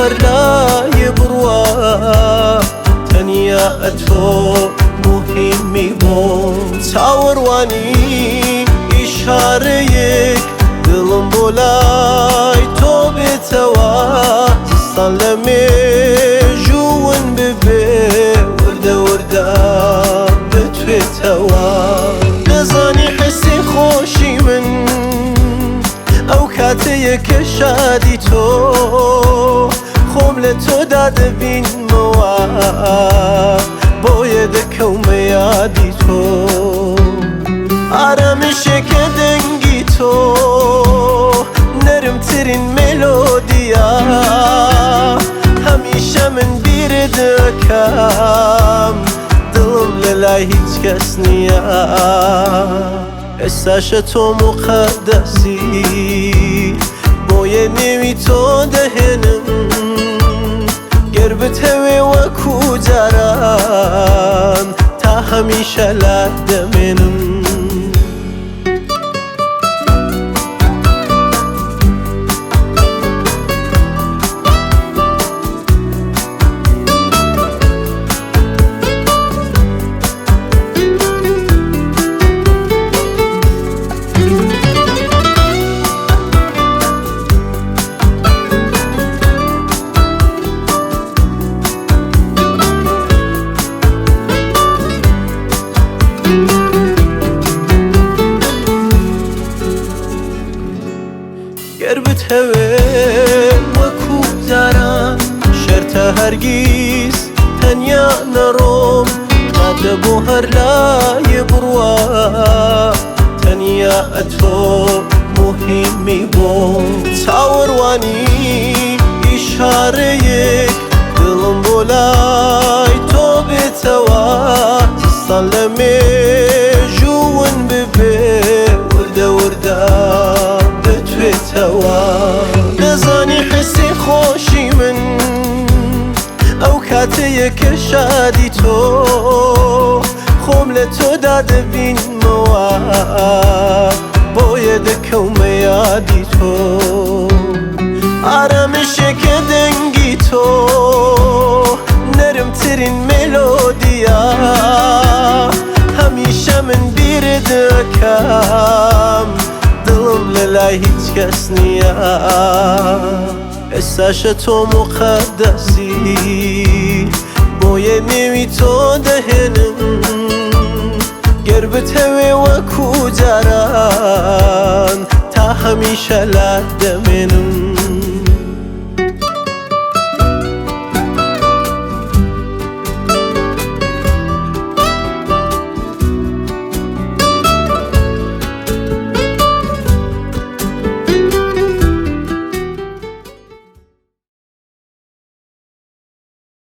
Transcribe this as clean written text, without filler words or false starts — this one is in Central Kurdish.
هەر لایێ بڕوا، تەنیا ئەتۆ موهیمی بۆم. چاوەڕوانی ئیشارەیەک دڵم بۆ لای تۆ بێتەوە، زستان لە مێژوون ببێ، وردە وردە بتوێتەوە. دەزانی حسی خۆشی من ئەو کاتەیە کە شادی تۆ، خۆم لە تۆدا دەبینمەوە، بۆیە دەکەومە یادی تۆ. ئارامشێکە دەنگی تۆ، نەرمترین مێلۆدیا، هەمیشە من بیرت دەکەم، دڵم لە لای هیچ کەس نییە. ئێستاشە تۆ موقەدەسی، بۆیە نێوی تۆ دەهێنم. گەر بتەوێ وەکو جاران، تا هەمیشە لات دەمێنم. گەر بتەوێ وەکو جاران، شەرتە هەرگیز تەنیا نەڕۆم. کاتە بۆ هەر لایێ بڕوا، تەنیا ئەتۆ موهیمی بۆم. چاوەڕوانی ئیشارەیەک دڵم بۆ لای تۆ بێتەوە، زستان لە مێژوون ببێ، وردە وردە بتوێتەوە. دەزانی حسی خۆشی من ئەو کاتەیە کە شادی تۆ، خۆم لە تۆدا دەبینمەوە، بۆیە دەکەومە یادی تۆ. ئارامشێکە دەنگی تۆ، نەرمترین مێلۆدیا، هەمیشە من بیرت دەکەم، دڵم لە لای هیچ کەس نییە. ئێستاشە تۆ موقەدەسی، بۆیە نێوی تۆ دەهێنم. گەر بتەوێ وەکو جاران، تا هەمیشە لات دەمێنم.